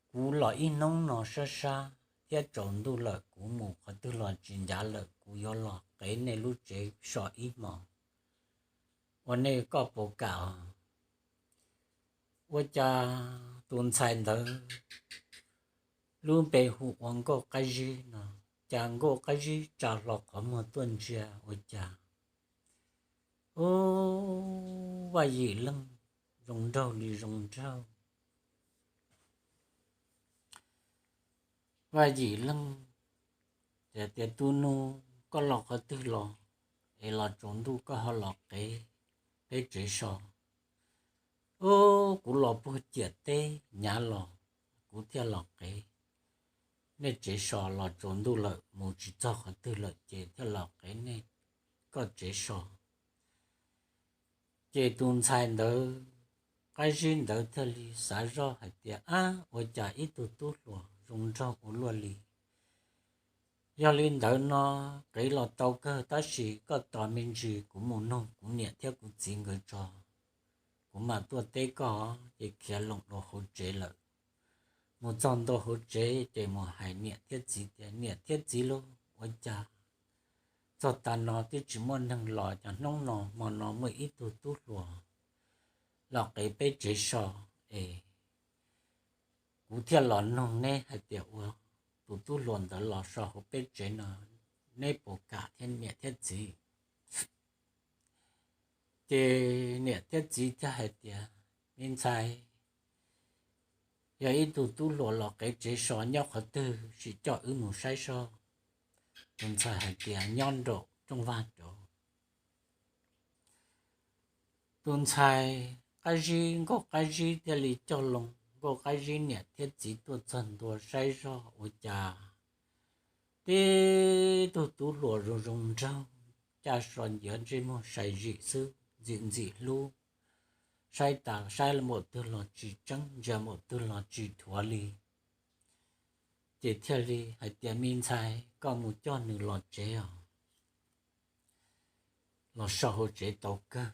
kuv los ib hnub no sab sab thiab tsaus ntuj lawm, kuv mus qhov twg los tsis ncav lawm, kuv yuav los qev nej lub tsev so ib hmos, ua nej koj puas kam os? Ua cas tus ntxhais ntawd lub npe hu ua Nkauj Qab Zib no, cas Nkauj Qab Zib tsa hlo qhov muag tuaj ntsia ua cas, ub, Vaj Yim Leej zoo nraug li zoo nraug. Vaj Yim Leej tias, Tus nus, koj los qhov twg los es los tsaus ntuj koj ho los qev peb tsev so? Ub, kuv los puag ciam teb Nyav los, kuv thiaj los qev nej tsev so, los tsaus ntuj lawm mus tsis txog qhov twg lawm ces thiaj los qev nej koj tsev so. Ces tus ntxhais ntawd, Qab Zib ntawd thiaj li xav zoj hais tias, Ab, ua cas ib tug tub hluas zoo nraug ua luaj li. Yog li ntawd no, qev los tau kawg, tab sis koj tos me ntsis kuv mus nug kuv niam thiab kuv txiv nkawd tso, kuv mam tuaj teb koj. Ces khiav loo rau hauv tsev lawm. Mus txog ntua hauv tsev ces mus hais niam thiab txiv tias, Niam thiab txiv lauj, ua cas txog tav no twb tsis muaj neeg los, cas hnub no hmo no muaj ib tug tub hluas los qev peb tsev so es kuv thiaj los nug neb hais tias ua tus tub hluas ntawd los so hauv peb tsev no, neb puas kam thiab niam thiab txiv? Ces niam thiab txiv thiaj hais tias, Me ntxhais, yog ib tug tub hluas los qev tsev so nyob qhov twg, sim coj wb mus saib soj. Tus ntxhais hais tias, Nyob nraum rooj vag rauv. Tus ntxhais Qab Zib, Nkauj Qab Zib thiaj li coj loo Nkauj Qab Zib niam thiab txiv tuaj txog ntua saib zoj ua cas tib tug tub hluas zoo zoo nraug, caj so nciav ntsej muag sai zim xwb, ntxim ntxim hlub, saib tas saib npaum twg los tsis tseeb, ntsia npaum twg los tsis dhuav li. Ces thiaj li hais tias, Me ntxhais, koj mus coj nws los tsev os, los so hauv tsev tau kawg.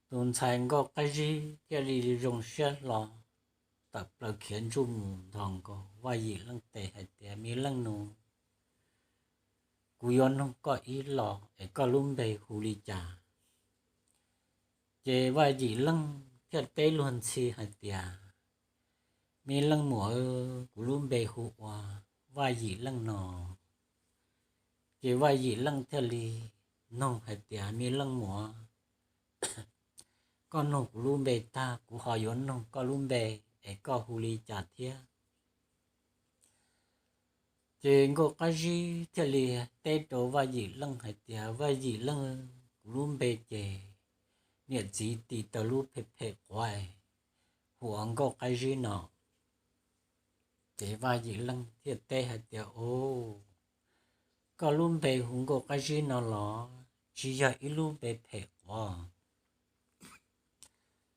Tus ntxhais Nkauj Qab Zib thiaj li zoo siab hlo tawm plaws khiav ntsuj mus nthos nkaus Vaj Yim Leej tes hais tias, Me leej nus, kuv yuav nug koj ib los es koj lub npe hu li cas? Ces Vaj Yim Leej thiaj teb luag ntxhi hais tias, Me leej muam, kuv lub npe hu ua Vaj Yim Leej no. Ces Vaj Yim Leej thiaj li nug hais tias, Me leej muam, koj nug kuv lub npe tag, kuv ho yuav nug koj lub npe es koj hu li cas thiab? Ces Nkauj Qab Zib thiaj li teb rau Vaj Yim Leej hais tias, Vaj Yim Leej, kuv lub npe ces niam txiv tis taws lub phem phem quav hu ua Nkauj Qab Zib no. Ces Vaj Yim Leej thiaj teb hais tias, Au, koj lub npe hu Nkauj Qab Zib no los tsis yog ib lub npe phem quav.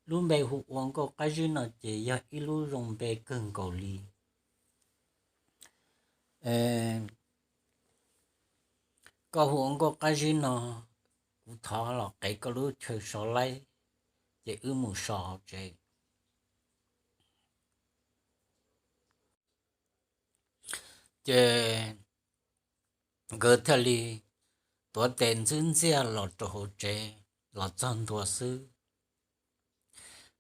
Lub npe hu ua Nkauj Qab Zib no ces yog ib lub zoo npe kawg nkaus li. Koj hu ua Nkauj Qab Zib no, kuv thov los qev koj lub chaw so laib, ces wb mus so hauv tsev. Ces nkawd thiaj li tuav tes ntxwb ntxiaj los rau hauv tsev, los txog ntua xwb,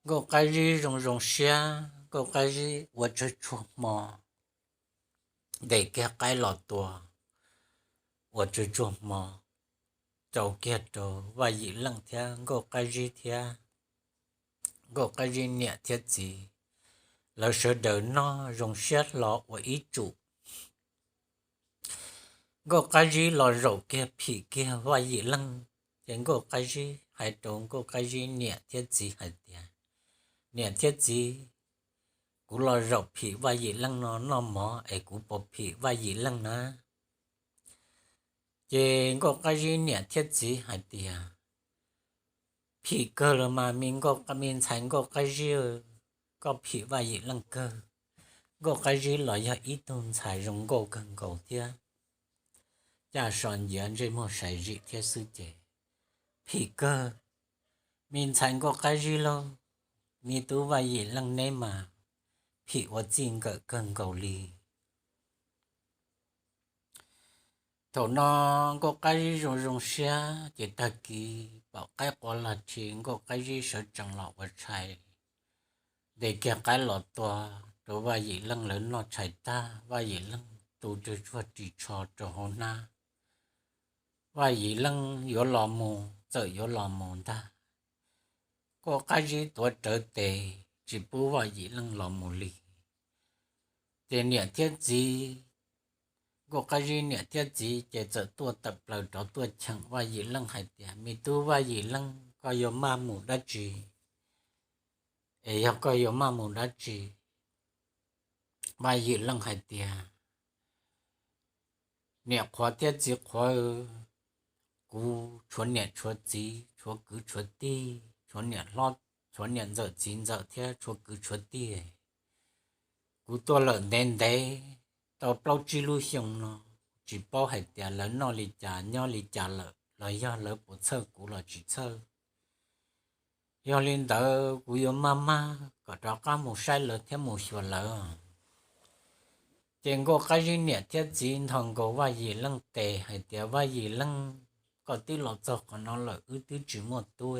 Nkauj Qab Zib zoo zoo siab, Nkauj Qab Zib ua tsawg tsuag hmo, ntes kiag qaib los tua, ua tsawg tsuag hmo, rau kiag rau Vaj Yim Leej thiab Nkauj Qab Zib thiab Nkauj Qab Zib niam thiab txiv, lawv sawv daws noj zoo siab hlo ua ib tsum. Nkauj Qab Zib los zaum kiag phim kiag Vaj Yim Leej, ces Nkauj Qab Zib hais rau Nkauj Qab Zib niam thiab txiv hais tias, Niam thiab txiv, kuv los zaum phim Vaj Yim Leej no noj mov es kuv puas phim Vaj Yim Leej na? Ces Nkauj Qab Zib niam thiab txiv hais tias, Phim kawg los mas, me ntxhais Nkauj Qab Zib, koj phim Vaj Yim Leej kawg. Nkauj Qab Zib los yog ib tug ntxhais zoo nkauj kawg nkaus thiab, caj so nciav ntsej muag sai zim thiab xwb ces phim kawg. Me ntxhais Nkauj Qab Zib lauj, me tub Vaj Yim Leej neb mas phim ua txij nkawm kawg nkaus li. Thaum no Nkauj Qab Zib zoo zoo siab ces tag kis pom qaib qua lag rhis Nkauj Qab Zib sawv tsees los ua tshais, ntes kiag qaib los tua rau Vaj Yim Leej lawv noj tshais tag, Vaj Yim Leej tu tsawg tsuag ris tsho rau hauv hnab. Vaj Yim Leej yuav los mus, txawm yuav los mus ntag, Nkauj Qab Zib tuav rawv tes tsis pub Vaj Yim Leej los mus li. Ces niam thiab txiv, Nkauj Qab Zib niam thiab txiv ces txawm tuaj tawm plaws rov tuaj cheem Vaj Yim Leej hais tias, Me tub Vaj Yim Leej, koj yuav maj mus dab tsi? Es yog koj yuav maj mus dab tsi? Vaj Yim Leej hais tias, Niam qhuav thiab txiv qhuav, kuv tshuav niam tshuav txiv, tshuav kwv tshuav tij, tshuav niam hlob, tshuav niam ntxawm txiv ntxawm thiab tshuav kwv tshuav tij. Kuv tuaj lawm ntev ntev, tau plaub tsib lub xyoo no, tsis paub hais tias lawv noj li cas nyob li cas lawm los yog lawv puas txhawj kuv los tsis txhawj. Yog li ntawd kuv yuav maj maj kom rov qab mus saib lawv thiab mus xyuas lawv. Ces Nkauj Qab Zib niam thiab txiv nthos nkaus Vaj Yim Leej tes hais tias, Vaj Yim Leej, koj twb los txog qhov no lawm wb twb tsis muaj tub,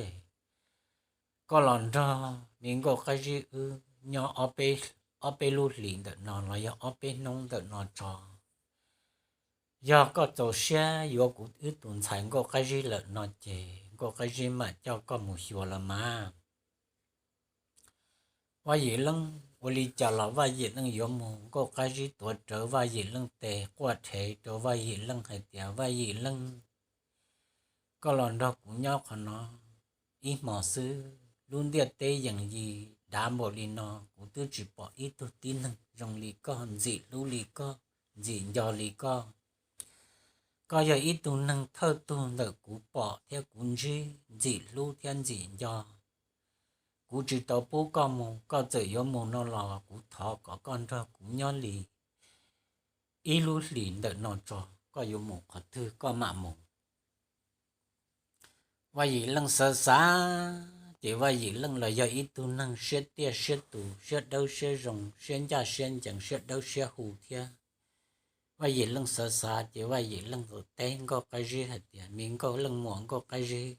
koj los nrog me Nkauj Qab Zib wb nyob ob peb lub hlis ntawm no los yog ob peb hnub ntawm no tso. Yog koj txaus siab yuav kuv wb tus ntxhais Nkauj Qab Zib lawm no ces Nkauj Qab Zib mam coj koj mus xyuas los mas. Vaj Yim Leej ua li cas los Vaj Yim Leej yuav mus, Nkauj Qab Zib tuav rawv Vaj Yim Leej tes quaj rhev rau Vaj Yim Leej hais tias, Vaj Yim Leej, koj los nrog kuv nyob qhov no ib hmos xwb, lub ntiaj teb yees yis dav npaum li no kuv twb tsis pom ib tug tib neeg zoo li koj, ntxim hlub li koj, ntxim nco li koj. Koj yog ib tug neeg thawj tug ntawm kuv pom thiab kuv ntsib ntxim hlub thiab ntxim nco. Kuv tsis tau pub koj mus, koj txawm yuav mus no los kuv thov kom koj nrog kuv nyob li. ib lub hlis ntawm no tso, koj yuav mus qhov twg koj mam mus. Vaj Yim Leej xav xav, ces Vaj Yim Leej los yog ib tug neeg siab tiaj siab tus, siab dawb siab zoo, siab ncaj siab ncees, siab dawb siab huv thiab. Vaj Yim Leej xav xav, ces Vaj Yim Leej txawm teb Nkauj Qab Zib hais tias, Me Nkauj Leej Muam, Nkauj Qab Zib,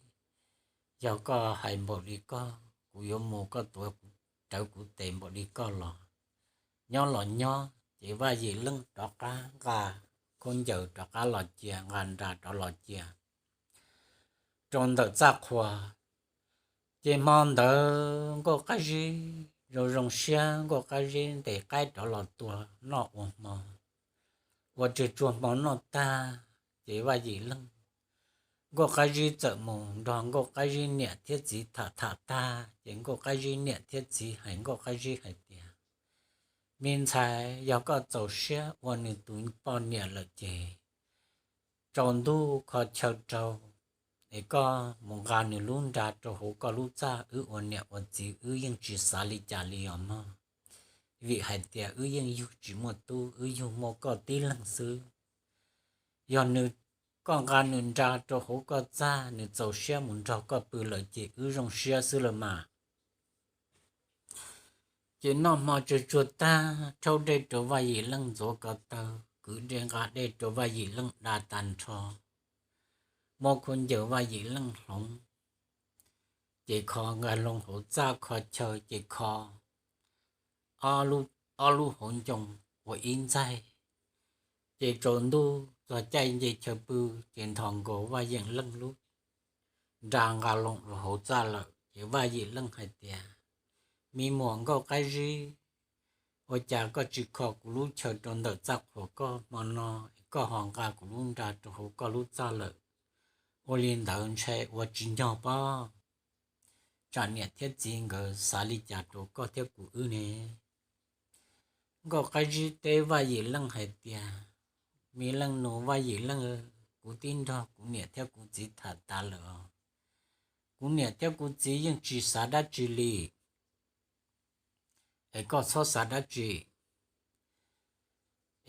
yog koj hais npaum li koj, kuv yuav mus, koj tuav kuv rawv kuv tes npaum li koj los, nyob los nyob. Ces Vaj Yim Leej rov qab nqa khaub ncaws rov qab los cia, nqa nra rov los cia rau ntawm txaj qhua. Ces hmo ntawd Nkauj Qab Zib zoo zoo siab, Nkauj Qab Zib ntes qaib rov los tua noj ua hmo, ua tsuag tsuag hmo noj tag, ces Vaj Yim Leej, Nkauj Qab Zib txawm mus nrog Nkauj Qab Zib niam thiab txiv tham tham tag, ces Nkauj Qab Zib niam thiab txiv hais Nkauj Qab Zib hais tias, Me ntxhais, yog koj txaus siab ua nws tus poj niam lawm ces tsaus ntuj kho chaw rau, es koj mus nqa nws lub nra rau hauv koj lub txaj, wb ua niam ua txiv wb yeej tsis xav li cas li os mog, vim hais tias wb yeej yug tsis muaj tub, wb yug muaj koj tib leeg xwb. Yog nws, koj nqa nws nra rau hauv koj txaj, nws txaus siab mus nrog koj pw lawm ces wb zoo siab xwb lawm mas. Ces noj hmo tsuag tsuag tag, rhaub dej rau Vaj Yim Leej ntxuav ko taw, kwv dej nqa dej rau Vaj Yim Leej da tag nrho, muab khaub ncaws Vaj Yim Leej hloov, ces kho nqaij loo hauv txaj kho chaw, ces kho ob lub hauv ncoo ua ib ntxaig. Ces tsaus ntuj txog caij nce chaw pw, ces nthos nkaus Vaj Yim Leej lub nra nqa loo rau hauv txaj lawm, ces Vaj Yim Leej hais tias, Me muam Nkauj Qab Zib, ua cas koj tsis kho kuv lub chaw rau ntawm txaj qhua koj hmo no, koj ho nqa kuv lub nra rau hauv koj lub txaj lawm? Ua li ntawd ntshai ua tsis nyog pob, tsam niam thiab txiv nkawd xav li cas rau koj thiab kuv wb ne? Nkauj Qab Zib teb Vaj Yim Leej hais tias, Me leej nus Vaj Yim Leej, kuv twb nrog kuv niam thiab kuv txiv tham tas lawm os. Kuv niam thiab kuv txiv yeej tsis xav dab tsi li, es koj txhob xav dab tsi,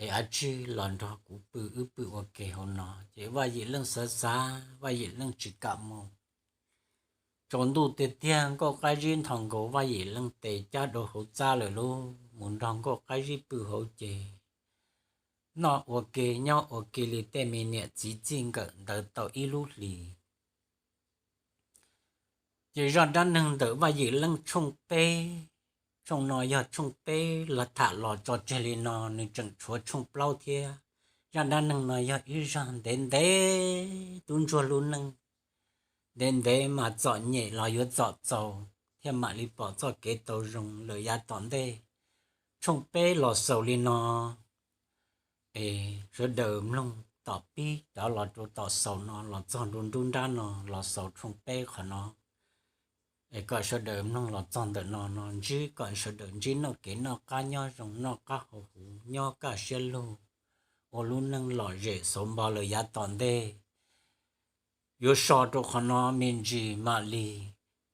es av tsig los nrog kuv pw, wb pw ua ke hauv no. Ces Vaj Yim Leej xav xav, Vaj Yim Leej tsis kam mus. Tsaus ntuj tiag tiag, Nkauj Qab Zib nthos nkaus Vaj Yim Leej tes cab rau hauv txaj lawm lauj, mus nrog Nkauj Qab Zib pw hauv ces noj ua ke nyob ua ke li tej me niam txiv txij nkawm ntawd tau ib lub hlis. Ces zaj dab neeg ntawm Vaj Yim Leej tshooj peb, tshooj no yog tshooj peb los tham los tso tseg li no, nws tseem tshuav tshooj plaub thiab. Zaj dab neeg no yog ib zaj ntev ntev tub ntsuag lub neej, ntev ntev mas txom nyem los yuav txom txaus thiaj mam li pom txoj kev tau zoo lawm yav tom ntej. Tshooj peb los xaus li no, es sawv daws mloog tom pib rov los rau tom xaus no los txog nruab nrab no los xaus tshooj peb qhov no, es kom sawv daws mloog los txog ntawm no no ntsib, kom sawv daws ntsib noj kev noj qab nyob zoo noj qab haus huv nyob kaj siab lug, ua lub neej lom zem xauv npo lawm yav tom ntej. Yuav so rau qhov no me ntsis mam li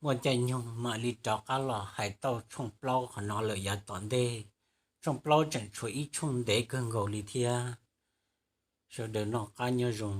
muaj caij nyoog mam li rov qab los hais tau tshooj plaub qhov no lawm yav tom ntej. Tshooj plaub tseem tshuav ib tshooj ntev kawg nkaus li thiab. Sawv daws noj qab nyob zoo.